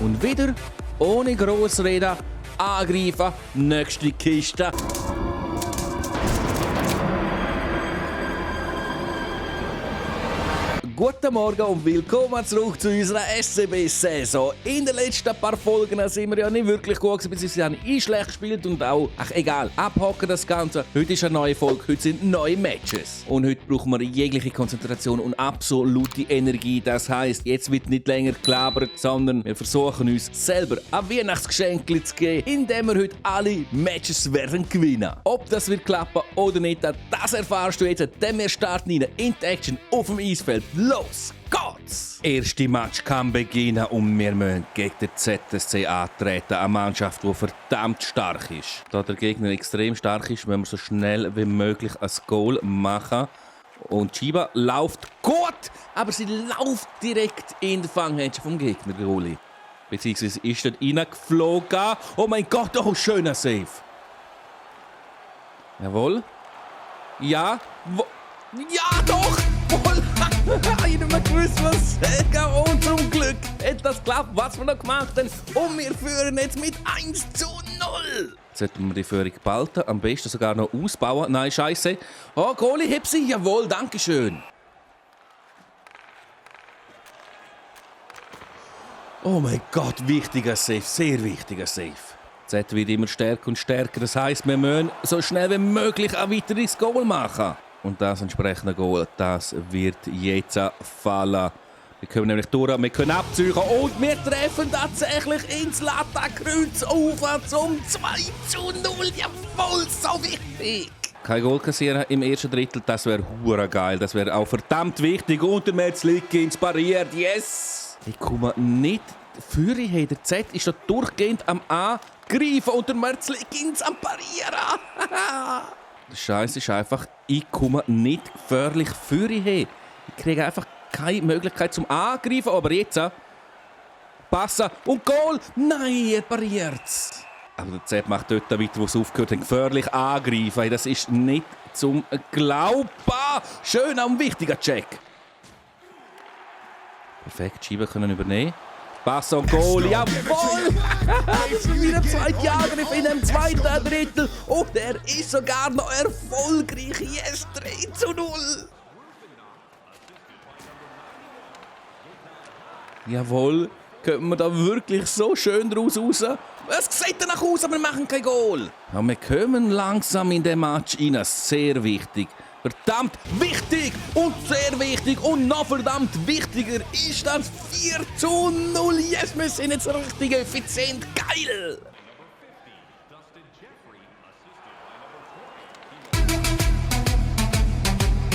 Und wieder, ohne gross reden, angreifen, nächste Kiste. Guten Morgen und willkommen zurück zu unserer SCB-Saison. In den letzten paar Folgen sind wir ja nicht wirklich gut gewesen, beziehungsweise haben schlecht gespielt und auch, egal, abhaken das Ganze. Heute ist eine neue Folge, heute sind neue Matches. Und heute brauchen wir jegliche Konzentration und absolute Energie. Das heisst, jetzt wird nicht länger gelabert, sondern wir versuchen uns selber ein Weihnachtsgeschenk zu geben, indem wir heute alle Matches werden gewinnen. Ob das wird klappen oder nicht, das erfahrst du jetzt, denn wir starten in die Action auf dem Eisfeld. Los geht's! Erste Match kann beginnen und wir müssen gegen den ZSC antreten. Eine Mannschaft, die verdammt stark ist. Da der Gegner extrem stark ist, müssen wir so schnell wie möglich ein Goal machen. Und Chiba läuft gut, aber sie läuft direkt in den Fanghändchen vom Gegner, Goalie. Beziehungsweise ist dort reingeflogen. Oh mein Gott, oh, schöner Save. Jawohl. Ja. Ja, doch! Wohl! Ich habe nicht mehr gewusst, was sagen. Und zum Glück hat das geklappt, was wir noch gemacht haben. Und wir führen jetzt mit 1:0. Jetzt sollten wir die Führung behalten, am besten sogar noch ausbauen. Nein, scheiße. Oh, Goalie, heb sie. Jawohl, danke schön. Oh mein Gott, wichtiger Save, sehr wichtiger Save. Z wird immer stärker und stärker. Das heisst, wir müssen so schnell wie möglich ein weiteres Goal machen. Und das entsprechende Goal, das wird jetzt fallen. Wir können nämlich durch, wir können abziehen und wir treffen tatsächlich ins Lattenkreuz auf zum 2:0. Jawohl, so wichtig. Kein Goal kassieren im ersten Drittel, das wäre hure geil. Das wäre auch verdammt wichtig. Und der Metzlikins pariert, yes! Ich komme nicht führen. Hey, der Z ist da durchgehend am Angreifen und der Metzlikins am Parieren. Der Scheiß ist einfach, ich komme nicht gefährlich führen. Ich kriege einfach keine Möglichkeit zum Angreifen. Aber jetzt passen und Goal! Nein, er pariert's. Aber der Z macht dort weiter, wo es aufgehört hat. Gefährlich angreifen. Das ist nicht zum Glauben. Schön, auch ein wichtiger Check. Perfekt, Schieber können übernehmen. Pass und Goal, jawohl! Wieder zweite Angriff in dem zweiten Drittel. Und er ist sogar noch erfolgreich. Yes, 3:0. Jawohl, kommen wir da wirklich so schön draus raus? Es sieht danach aus, aber wir machen kein Goal. Ja, wir kommen langsam in den Match rein. Sehr wichtig. Verdammt wichtig und sehr wichtig und noch verdammt wichtiger ist das 4:0. Yes, wir sind jetzt richtig effizient. Geil!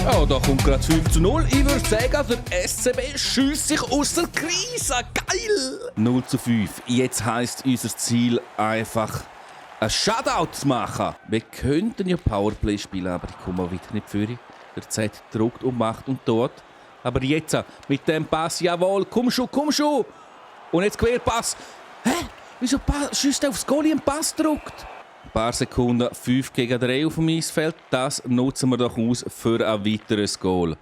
Ja, da kommt gerade 5:0. Ich würde sagen, der SCB schiesst sich aus der Krise. Geil! 0:5. Jetzt heisst unser Ziel einfach, ein Shutout zu machen. Wir könnten ja Powerplay spielen, aber ich komme wieder nicht vor. Der Z druckt und macht und tut. Aber jetzt mit dem Pass, jawohl, komm schon, komm schon. Und jetzt Querpass. Hä? Wieso schießt er aufs Goalie einen Pass druckt? Ein paar Sekunden, 5 gegen 3 auf dem Eisfeld. Das nutzen wir doch aus für ein weiteres Goal.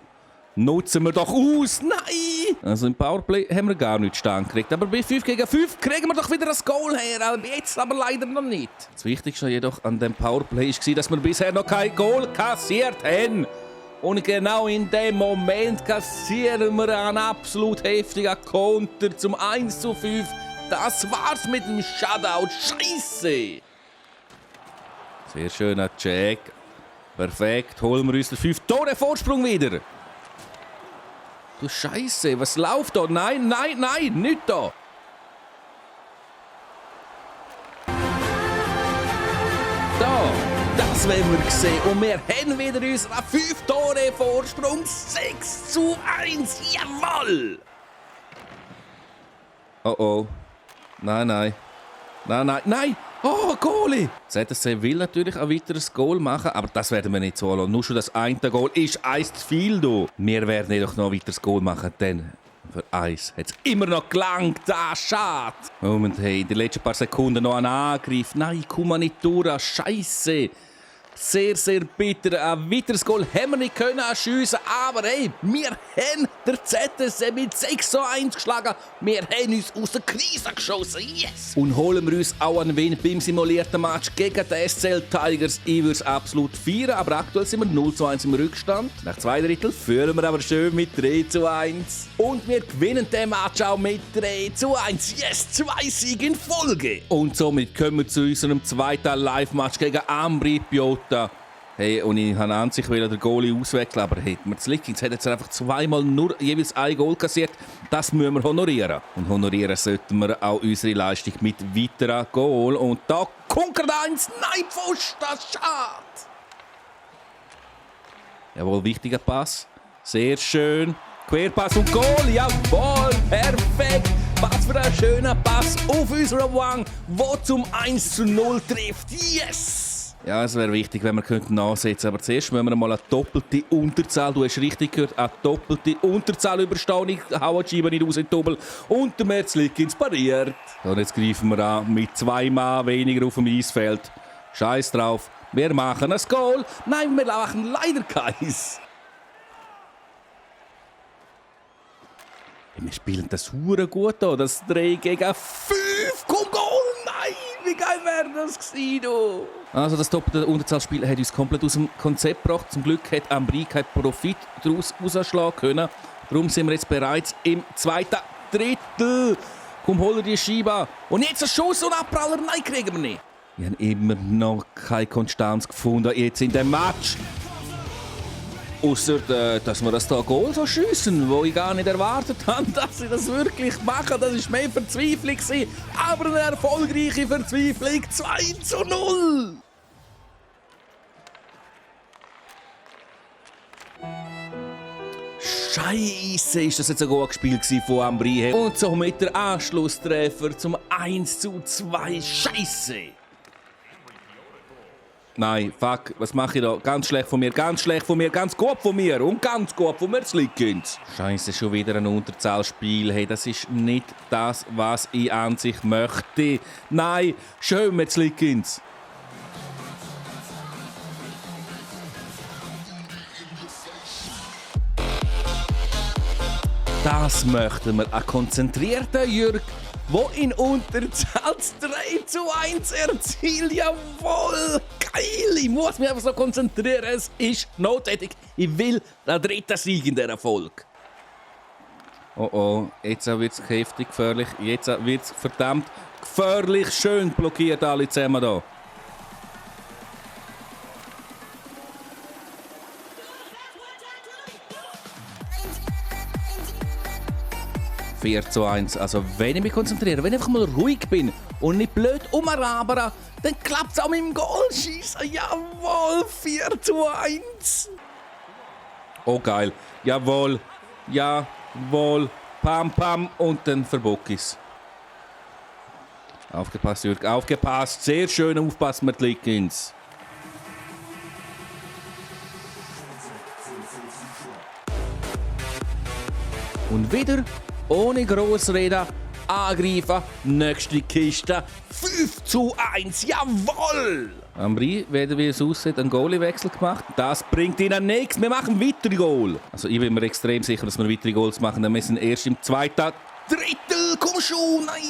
Nutzen wir doch aus! Nein! Also im Powerplay haben wir gar nicht stand gekriegt. Aber bei 5 gegen 5 kriegen wir doch wieder das Goal her. Jetzt aber leider noch nicht. Das Wichtigste jedoch an dem Powerplay war, dass wir bisher noch kein Goal kassiert haben. Und genau in dem Moment kassieren wir einen absolut heftigen Konter zum 1:5. Das war's mit dem Shutout. Scheisse! Sehr schöner Check. Perfekt. Holen wir uns den 5-Tore-Vorsprung wieder. Du Scheiße, was läuft da? Nein, nein, nein, nicht da. Da, das wollen wir sehen. Und wir haben wieder unseren 5-Tore-Vorsprung. 6:1, jawohl! Oh oh. Nein, nein. Nein, nein, nein! Oh, Goalie! ZSC will natürlich ein weiteres Goal machen, aber das werden wir nicht so lassen. Nur schon das eine Goal ist eins zu viel. Wir werden jedoch noch ein weiteres Goal machen, denn für eins hat es immer noch gelangt. Ah, schade! Moment, hey, in den letzten paar Sekunden noch ein Angriff. Nein, ich komme nicht durch. Scheisse! Sehr, sehr bitter. Ein weiteres Goal haben wir nicht können schiessen, aber hey, wir haben der ZSC mit 6:1 geschlagen. Wir haben uns aus der Krise geschossen. Yes! Und holen wir uns auch einen Win beim simulierten Match gegen die SCL Tigers. Ich würde es absolut feiern, aber aktuell sind wir 0:1 im Rückstand. Nach 2 Drittel führen wir aber schön mit 3:1. Und wir gewinnen den Match auch mit 3:1. Yes, 2 Siege in Folge. Und somit kommen wir zu unserem zweiten Live-Match gegen Ambri Piotta. Hey, und ich wollte an sich den Goalie auswechseln, aber hey, Slickins hat jetzt einfach zweimal nur jeweils ein Goal kassiert. Das müssen wir honorieren. Und honorieren sollten wir auch unsere Leistung mit weiteren Goal. Und da konkert eins. Nein, Pfosten, schade. Jawohl, wichtiger Pass. Sehr schön. Querpass und Goal. Jawohl, perfekt. Was für ein schöner Pass auf unseren Wang, der zum 1:0 trifft. Yes! Ja, es wäre wichtig, wenn wir nachsetzen könnten. Aber zuerst müssen wir mal eine doppelte Unterzahl. Du hast richtig gehört, eine doppelte Unterzahl überstehen. Ich haue die Scheibe nicht raus in den Double. Und der Merzlikins pariert. Und jetzt greifen wir an mit 2 Mann weniger auf dem Eisfeld. Scheiß drauf. Wir machen ein Goal. Nein, wir machen leider keins. Wir spielen das hure gut an. Das 3-5. Komm, Goal! Nein, wie geil wäre das gewesen, du? Also das doppelte Unterzahlspiel hat uns komplett aus dem Konzept gebracht. Zum Glück hat Ambri keinen Profit daraus rausschlagen können. Darum sind wir jetzt bereits im zweiten Drittel. Komm, hol dir die Scheibe. Und jetzt ein Schuss und Abpraller. Nein, kriegen wir nicht. Wir haben immer noch keine Konstanz gefunden jetzt in dem Match. Ausser, dass wir das hier Goal so schiessen, wo ich gar nicht erwartet habe, dass sie das wirklich machen. Das war mehr Verzweiflung. Aber eine erfolgreiche Verzweiflung. 2:0. Scheisse, ist das jetzt ein gutes Spiel von Ambri. Und somit der Anschlusstreffer zum 1:2. Scheisse. Nein, fuck, was mache ich da? Ganz schlecht von mir, ganz schlecht von mir, ganz gut von mir und ganz gut von mir, Slickins. Scheiße, schon wieder ein Unterzahlspiel. Hey, das ist nicht das, was ich an sich möchte. Nein, schön mit Slickins. Das möchten wir. Ein konzentrierter Jürg, wo in Unterzahl 3:1 erzielt. Jawohl, geil. Ich muss mich einfach so konzentrieren. Es ist notwendig. Ich will den 3. Sieg in dieser Folge. Oh, jetzt wird es heftig gefährlich. Jetzt wird es verdammt gefährlich. Schön blockiert alle zusammen hier. 4:1. Also wenn ich mich konzentriere, wenn ich einfach mal ruhig bin und nicht blöd umrabere, dann klappt es auch mit dem Goalschießen. Jawohl, 4:1. Oh geil. Jawohl. Jawohl. Pam, pam. Und dann verbock ich's. Aufgepasst, Jürg. Aufgepasst. Sehr schön aufpassen mit Lickins. Und wieder ohne Grossreden angreifen. Nächste Kiste. 5:1. Jawohl! Ambri, wie es aussieht, einen Goaliewechsel gemacht. Das bringt ihnen nichts. Wir machen weitere Goal. Also ich bin mir extrem sicher, dass wir weitere Goals machen. Denn wir sind erst im zweiten Drittel. Komm schon, nein!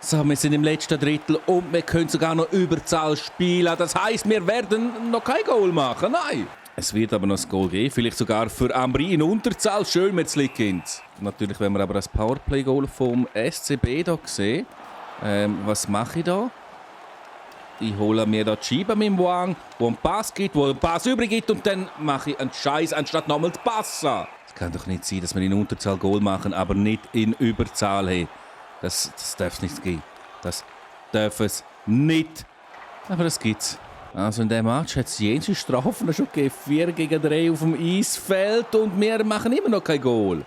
So, wir sind im letzten Drittel und wir können sogar noch Überzahl spielen. Das heisst, wir werden noch kein Goal machen. Nein! Es wird aber noch ein Goal geben, vielleicht sogar für Ambri in Unterzahl. Schön mit Slickins. Natürlich, wenn wir aber das Powerplay-Goal vom SCB hier sehen. Was mache ich da? Ich hole mir da die Scheibe mit dem Wang, wo einen Pass gibt, wo einen Pass übrig gibt und dann mache ich einen Scheiß, anstatt nochmal zu passen. Es kann doch nicht sein, dass wir in Unterzahl Goal machen, aber nicht in Überzahl. Hey. Das darf es nicht geben. Das darf es nicht. Aber das gibt's. Also in diesem Match hat es jene Strafen schon gegeben. 4-3 auf dem Eisfeld und wir machen immer noch kein Goal.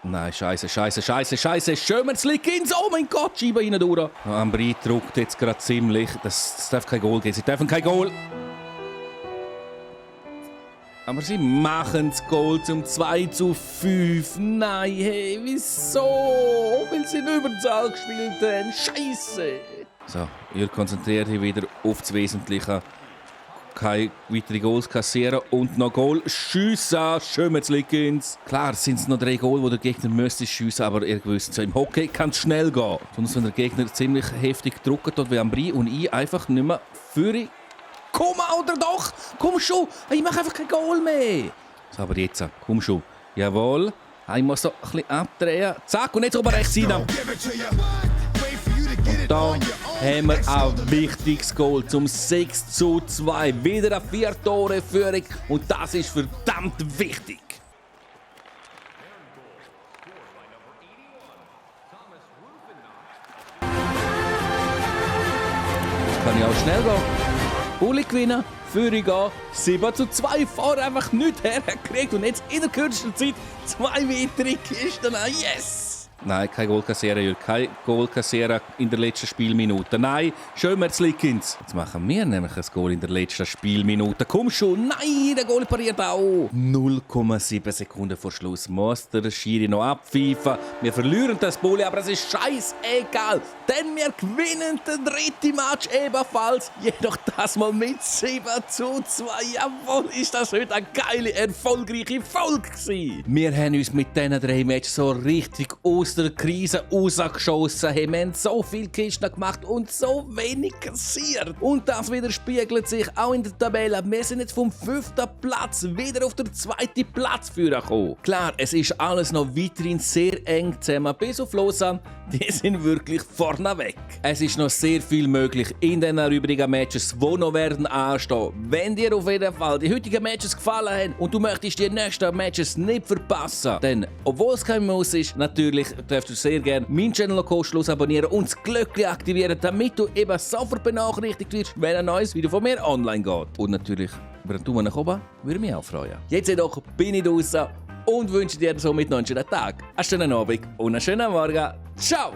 Nein, scheiße. Schön mit Slickins. Oh mein Gott, Scheibe rein durch. Ambri druckt jetzt gerade ziemlich. Das darf kein Goal geben. Sie dürfen kein Goal. Aber sie machen das Goal zum 2:5. Nein, hey, wieso? Weil sie in Überzahl gespielt haben. Scheiße. So, ihr konzentriert euch wieder auf das Wesentliche. keine weiteren Goals kassieren und noch Goal schiessen. Schömmerzlikins. Klar sind es noch 3 Goal, die der Gegner müsste schiessen, aber ihr wisst ja, im Hockey kann es schnell gehen. Sonst wenn der Gegner ziemlich heftig drücken tut, wie Ambri und ich einfach nicht mehr führe. Komm, oder doch! Komm schon! Ich mache einfach kein Goal mehr! So, aber jetzt, komm schon. Jawohl. Ich muss so ein bisschen abdrehen. Zack, und jetzt oben rechts rein. Und da haben wir ein wichtiges Goal zum 6:2. Wieder eine 4-Tore-Führung. Und das ist verdammt wichtig. Das kann ja auch schnell gehen. Bulli gewinnen, Führung gehen, 7:2, vorher einfach nichts hergekriegt und jetzt in der kürzesten Zeit 2 weitere Kisten. Yes! Nein, kein Goal kassieren, Jürg. Kein Goal kassieren in der letzten Spielminute. Nein, Schömmerzlikins. Jetzt machen wir nämlich ein Goal in der letzten Spielminute. Komm schon, nein, der Goal pariert auch. 0,7 Sekunden vor Schluss muss der Schiri noch abpfeifen. Wir verlieren das Bulli, aber es ist scheißegal. Denn wir gewinnen den 3. Match ebenfalls. Jedoch das mal mit 7:2. Jawohl, ist das heute eine geile, erfolgreiche Folge gewesen. Wir haben uns mit diesen 3 Matches so richtig aus der Krise rausgeschossen. Wir haben so viele Kisten gemacht und so wenig kassiert. Und das widerspiegelt sich auch in der Tabelle. Wir sind jetzt vom 5. Platz wieder auf den 2. Platz gekommen. Klar, es ist alles noch weiterhin sehr eng zusammen, bis auf Lausanne. Die sind wirklich vorne weg. Es ist noch sehr viel möglich in den übrigen Matches, die noch werden anstehen. Wenn dir auf jeden Fall die heutigen Matches gefallen haben und du möchtest die nächsten Matches nicht verpassen, dann, obwohl es kein Muss ist, natürlich darfst du sehr gerne meinen Channel kostenlos abonnieren und das Glöckchen aktivieren, damit du eben sofort benachrichtigt wirst, wenn ein neues Video von mir online geht. Und natürlich über einen Daumen nach oben würde mich auch freuen. Jetzt jedoch bin ich draußen und wünsche dir somit noch einen schönen Tag, einen schönen Abend und einen schönen Morgen. Ciao!